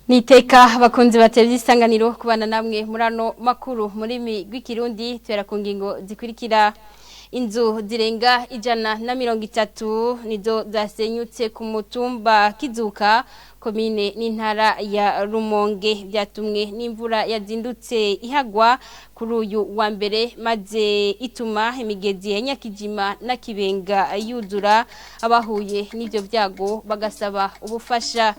Niteka bakunzi batevye isanganiro kubana namwe murano makuru murimi rw'ikirundi twera ku ngingo zikurikira. Inzu zirenga 130 nizo zasenyutse ku mutumba Kizuka, komine n'intara ya Rumonge, byatumwe n'imvura yazindutse ihagwa kuri uyu wa mbere, maze ituma imigezi ya Nyakijima na Kibenga yuzura. Abahuye n'ivyo byago bagasaba ubufasha.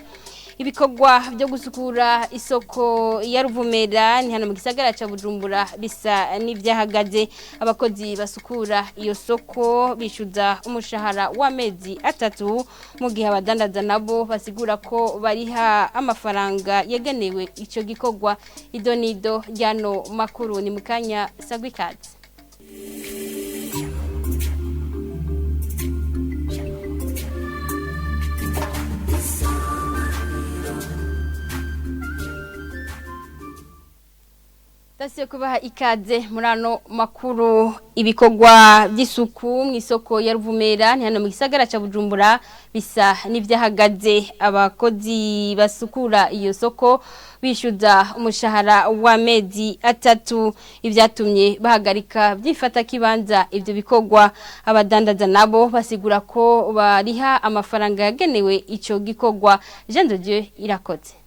Ibikorwa byo gusukura isoko ya Ruvumera ni hano mu gisagara ca Bujumbura bisa n'ivyahagaze. Abakozi basukura iyo soko bishuza umushahara w'amezi 3, mu gihe abadandaza nabo basigura ko bariha amafaranga yagenewe ico gikorwa. Idonido ryano makuru ni mukanya sagwikazi. Tasiyo kubaha ikaze murano makuru. Ibikorwa by'isuku mu isoko ya Ruvumera ni hano mu gisagara ca Bujumbura bisa n'ivyahagaze. Abakozi basukura iyo soko bishyuza umushahara w'amezi 3, ibyatumye bahagarika byifata kibanza ivyo bikorwa. Abadandaza nabo basigura ko bariha amafaranga yagenewe ico gikorwa. Jean de Dieu Irakoze.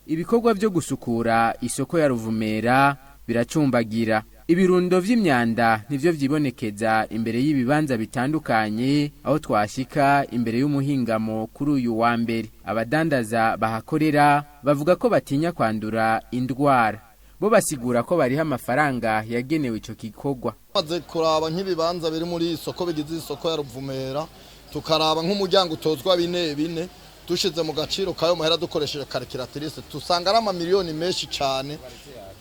Ibikorwa byo gusukura isoko ya Ruvumera biracumbagira. Ibirundo vy'imyanda nivyo vyibonekeza imbere y'ibibanza bitandukanye aho twashika imbere y'umuhingamo kuri uyu wa mbere. Abadandaza bahakorera bavuga ko batinya kwandura indwara. Bo basigura ko bariha amafaranga yagenewe ico gikorwa. Maze kuraba nk'ibibanza biri muri isoko bigize isoko ya Ruvumera, tukaraba nk'umuryango utozwa bine bine, dushize mu gaciro kayo mahera dukoresheje calculatrice tusanga ari amamiliyoni menshi cyane.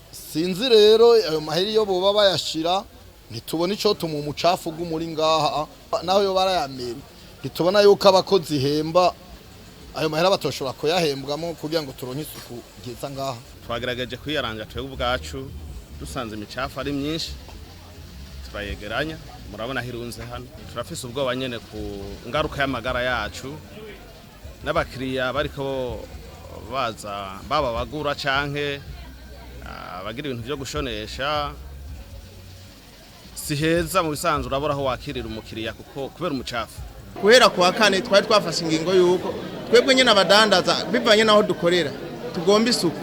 Sinzi rero ayo mahera iyo boba bayashira, ntitubona ico tuma umucafu gumuri ngaha, naho yo barayamera ntitubona yuko abakozi hemba ayo mahera batoshobora kuyahembwamo kugira ngo turonke isuku ryiza ngaha. Twagerageje kwiyaranja twebwe ubwacu, dusanze imicafu ari myinshi turayegeranya, murabona hirunze hano. Turafise ubwoba nyene ku ngaruka y'amagara yacu n'abakiriya bariko baza baba bagura canke abagira ibintu byo gushonesha. Si heza mu bisanzwe, urabora aho wakirira umukiriya kuko kubera umucafu. Guhera kuwa kane twari twafashe ingingo yuko twebwe nyine abadandaza bivanye naho dukorera tugomba isuku,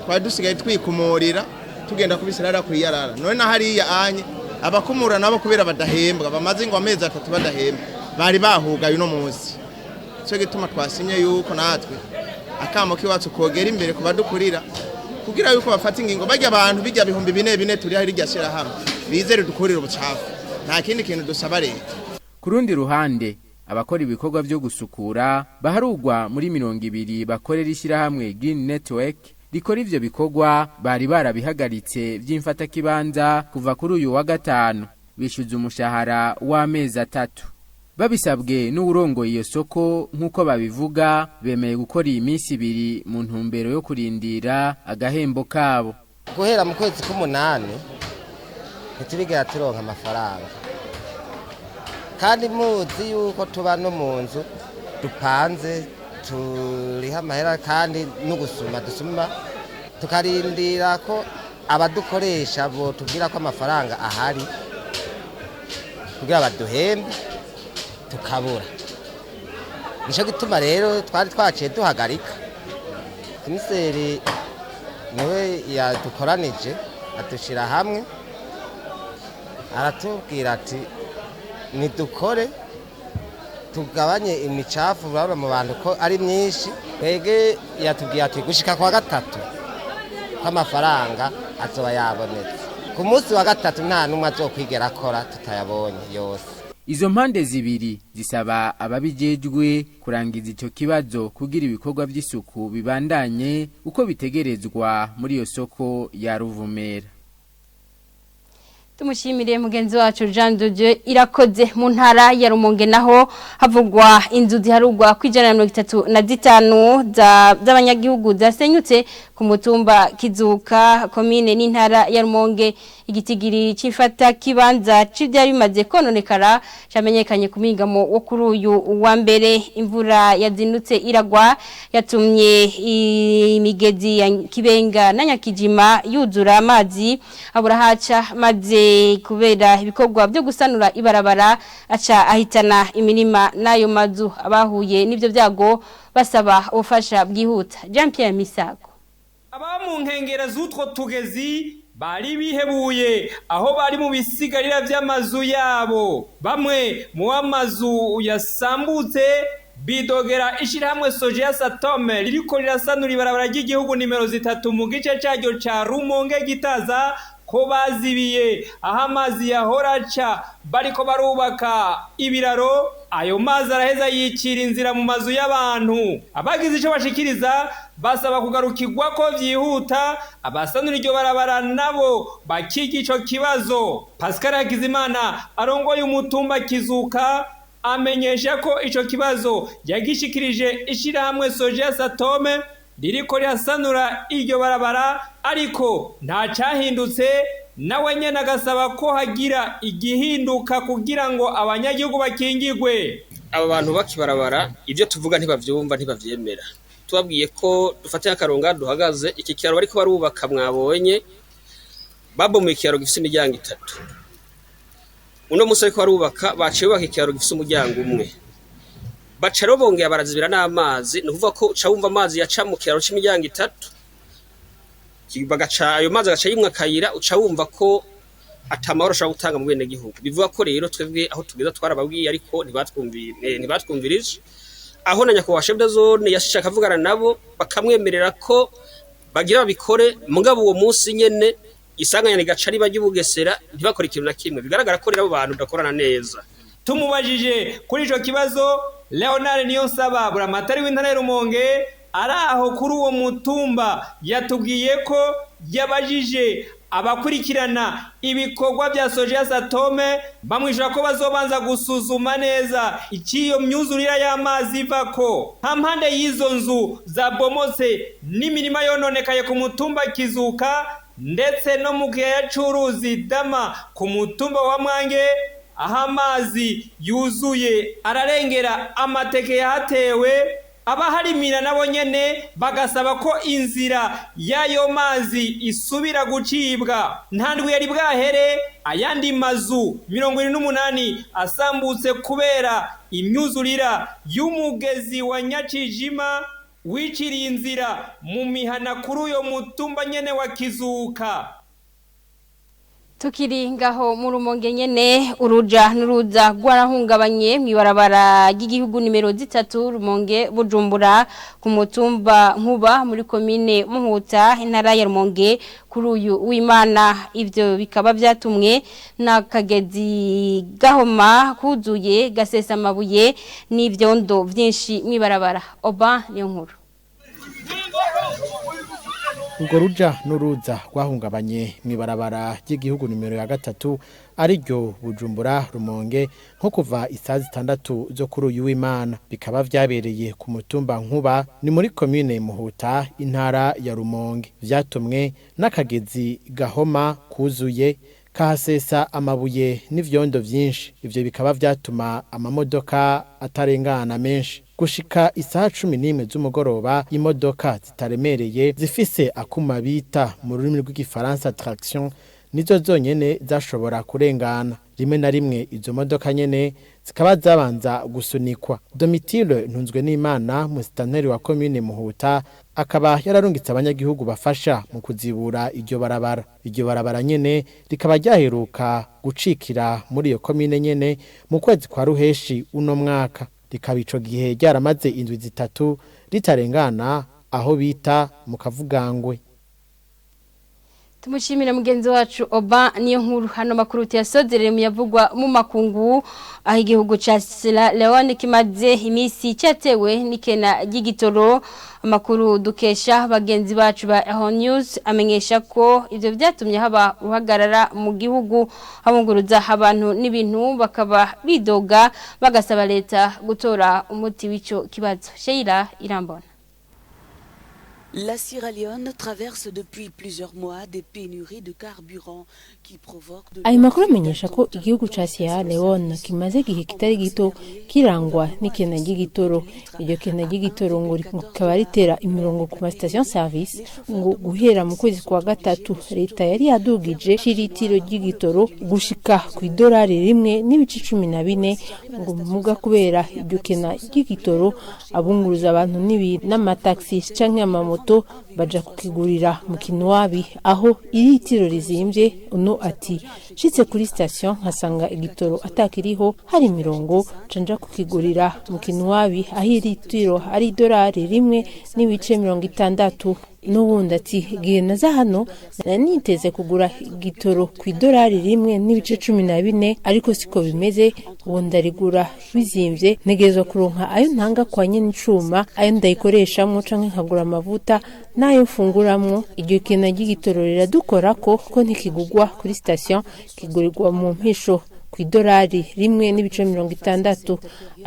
twari dusigaye twikumurira tugenda kubisirara kwiyarara. None na hariya anye abakumura nabo kubera badahembwa bamaze ngo amezi 3 badahembwa bari bahugaye uno munsi. Cyo gituma twasimye yuko natwe akamo kiwacu kogera imbere kubadukurira kugira yuko bafata ingingo bajya abantu bijya 4000 turi hari ryashira hamwe bizere dukurira ubucafu. Nta kindi kintu dusaba leta. Kurundi ruhande abakora ibikorwa byo gusukura baharugwa muri 20 bakorera ishyirahamwe Green Network rikora ivyo bikorwa bari barabihagaritse by'imfata kibanza kuva kuri uyu wa gatanu, bishyuza umushahara w'amezi 3. Babisabwe n'uwurongoye iyo soko nk'uko babivuga, bemeye gukora iyi minsi 2 mu ntumbero yo kurindira agahembo kabo. Guhera mu kwezi k'umunani ntiturigera turonka amafaranga, kandi muzi yuko tuba no mu nzu dupanze turiha amahera, kandi no gusuma dusuma tukarindira ko abadukoresha bo tubwira ko amafaranga ahari kugira baduhembe tukabura. Nico gituma rero twari twaciye duhagarika. Komiseri niwe yadukoranije adushira hamwe, aratubwira ati nidukore tugabanye imicafu urabona mu bantu ko ari myinshi. Twebwe yatubwiye ati gushika kwa gatatu kw'amafaranga azoba yabonetse. Ku munsi wa gatatu nta n'umwe azokwigera akora tutayabonye yose. Izo mpande zibiri zisaba ababijejwe kurangiza ico kibazo kugira ibikorwa by'isuku bibandanye uko bitegerezwa muri iyo soko ya Ruvumera. Tumushimire mugenzi wacu Jean de Dieu irakoze. Mu ntara ya Rumonge naho havugwa inzu ziharugwa kwijana 35 z'abanyagihugu zasenyutse ku mutumba Kizuka, komine n'intara ya Rumonge. Igitigiri cifata kibanza c'ivyari bimaze kononekara camenyekanye ku migamo wo kuri uyu wa mbere. Imvura yazindutse iragwa yatumye imigezi ya Kibenga na Nyakijima yuzura amazi abura haca, maze kubera ibikorwa byo gusanura ibarabara aca ahitana imirima n'ayo mazu. Abahuye n'ivyo byago basaba ubufasha bwihuta. Jean Pierre Misago. Aba mu nkengera z'utwo tugezi bari bihebuye aho bari mu bisigarira vy'amazu yabo. Bamwe mu amazu yasambutse bidogera ishirahamwe Sojeya Satome ririko rirasanura ibarabara ry'igihugu nimero 3 mu gice caryo ca Rumonge Gitaza ko bazibiye aho amazi yahora aca bariko barubaka ibiraro. Ayo mazi araheza yicira inzira mu mazu y'abantu. Abagize ico bashikiriza basaba kugarukirwa ko vyihuta, abasanura iryo barabara nabo bakiga ico kibazo. Pascal Hakizimana arongoye umutumba Kizuka amenyesha ko ico kibazo yagishikirije ishirahamwe Sojeya Satome ririko rirasanura iryo barabara, ariko nta cyahindutse. Nawe nyene agasaba ko hagira igihinduka kugira ngo abanyagihugu bakingigwe. Aba bantu bakibarabara ibyo tuvuga ntibavyumva, ntibavyemera. Tubabwiye ko dufate akaronga duhagaze iki kiraro bariko barubaka, mwabonye babomoye ikiraro gifise imiryango 3. Uno musi bariko barubaka baciye bubaka ikiraro gifise umuryango umwe, baca rero bongera barazibira n'amazi. Ni ukuvuga ko uca wumva amazi yaca mu kiraro c'imiryango 3, bagaca ayo mazi agaca yimwa akayira, uca wumva ko atamahoro ashobora gutanga mu benegihugu. Bivuga ko rero twebwe aho tugeza twarababwiye, ariko ntibatwumvirije. Aho na nyakubahwa chef de zone yashaka akavugana nabo bakamwemerera ko bagira babikore, mugabo uwo munsi nyene isanganya rigaca riba ry'ubugesera, ntibakore ikintu na kimwe. Bigaragara ko rero abo bantu dakorana neza. Tumubajije kuri ico kibazo, Leonard Niyonsaba buramatari w'intara ya Rumonge araho kuri uwo mutumba yatubwiye ko yabajije abakurikirana ibikorwa bya Sojeya Satome, bamwishyura ko bazobanza gusuzuma neza icy'iyo myuzurire y'amazi ivako. Hampande y'izo nzu zabomotse n'imirima yononekaye ku mutumba Kizuka ndetse no mu kiyaya c'uruzi Dama ku mutumba wa Mwange, aho amazi yuzuye ararengera amateke yahatewe. Abaharimira nabo nyene bagasaba ko inzira y'ayo mazi isubira gucibwa. Nta ndwi yari bwahere ayandi mazu 78 asambutse kubera imyuzurira y'umugezi wa Nyakijima wiciriye inzira mu mihana kuri uyo mutumba nyene wa Kizuka. Tukiri ngaho mu Rumonge nyene, uruja n'uruza rwarahungabanye mw'ibarabara ry'igihugu nimero 3 Rumonge Bujumbura ku mutumba Nkuba muri komine Muhuta, intara ya Rumonge, kuri uyu w'Imana. Ivyo bikaba vyatumwe n'akagezi Gahoma kuzuye gasesa amabuye n'ivyondo vyinshi mw'ibarabara. Oba niyo nkuru. Urwo ruja n'uruza rwahungabanye mw'ibarabara ry'igihugu nimero ya 3 ariryo Bujumbura Rumonge nko kuva isaha 6 zo kuri uyu w'Imana, bikaba vyabereye ku mutumba Nkuba ni muri komine Muhuta, intara ya Rumonge. Vyatumwe n'akagezi Gahoma kuzuye kahasesa amabuye n'ivyondo vyinshi. Ivyo bikaba vyatuma amamodoka atarengana menshi. Gushika isaha 11 z'umugoroba, imodoka zitaremereye zifise akuma bita mu rurimi rw'igifaransa traction nizo zonyene zashobora kurengana. Rimwe na rimwe izo modoka nyene zikaba zabanza gusunikwa. Domitile Ntunzwe n'Imana, musitanteri wa komine Muhuta, akaba yararungitse abanyagihugu bafasha mu kuzibura iryo barabara. Iryo barabara nyene rikaba ryaheruka gucikira muri iyo komine nyene mu kwezi kwa ruheshi uno mwaka, rikaba ico gihe ryaramaze indwi 3 ritarengana aho bita mu Kavugangwe. Tumushimire mugenzi wacu Oba niyo nkuru. Hano makuru tuyasozerere mu yavugwa mu makungu, aho igihugu ca Sierra Leone kimaze imisi cyatewe n'ikena ry'igitoro. Amakuru dukesha bagenzi bacu ba Eho News amenyesha ko ivyo byatumye haba uhagarara mu gihugu, habunguruza abantu n'ibintu bakaba bidoga bagasaba leta gutora umuti w'ico kibazo. Sheila Irambona. La Sierra Leone traverse depuis plusieurs mois des pénuries de carburant qui provoquent de Ayo makuru amenyesha ko igihugu ca Sierra Leone kimaze igihe kitari gito kirangwa n'ikena ry'igitoro. Iryo kena ry'igitoro ngo rikaba ritera imirongo ku ma station service. Ngo guhera mu kwezi kwa gatatu, leta yari yadugije iritiro ry'igitoro gushika ku idolari 1.14. Ngo muga kubera iryo kena ry'igitoro, abunguruza abantu n'ibintu n'amataxi canke amamoto baja kukigurira mu kinwabi, aho iritiro rizimvye. Uno ati: "Nshitse kuri station nkasanga igitoro atakiriho, hari imirongo, canja kukigurira mu kinwabi aho iritiro ari idolari 1.60." N'ubundi ati: "Igihe naza hano nari niteze kugura igitoro ku idolari 1.14, ariko siko bimeze. Ubu ndarigura bizimvye, ntegerezwa kuronka ayo ntanga kwa nyene icuma, ayo ndayikoreshamwo, canke nkagura amavuta n'ayo mfunguramwo. Iryo kena ry'igitoro riradukora ko ntikigugwa kuri station, kigurirwa mu mpisho ku idolari 1.60."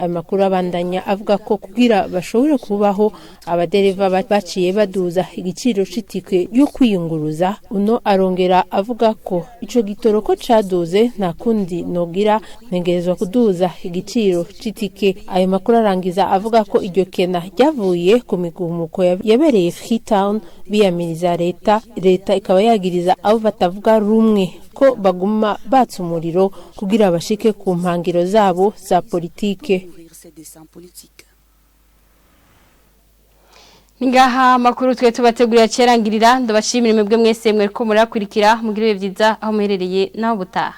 Ayo makuru abandanya avuga ko kugira bashobore kubaho, abadereva baciye baduza igiciro c'itike yo kwiyunguruza. Uno arongera avuga ko ico gitoro ko caduze, nta kundi nogira, ntegerezwa kuduza igiciro c'itike. Ayo makuru arangiza avuga ko iryo kena ryavuye ku migumuko yabereye Freetown biyamiriza leta. Leta ikaba yagiriza abo batavuga rumwe ko baguma batsa umuriro kugira bashike ku mpangiro zabo za politike. Ses desseins politiques. Ngaha makuru twe tubategurira cerangirira. Ndabashimira mwebwe mwese mwereko murakurikira. Mugire ibihe byiza aho muherereye, naho butaha.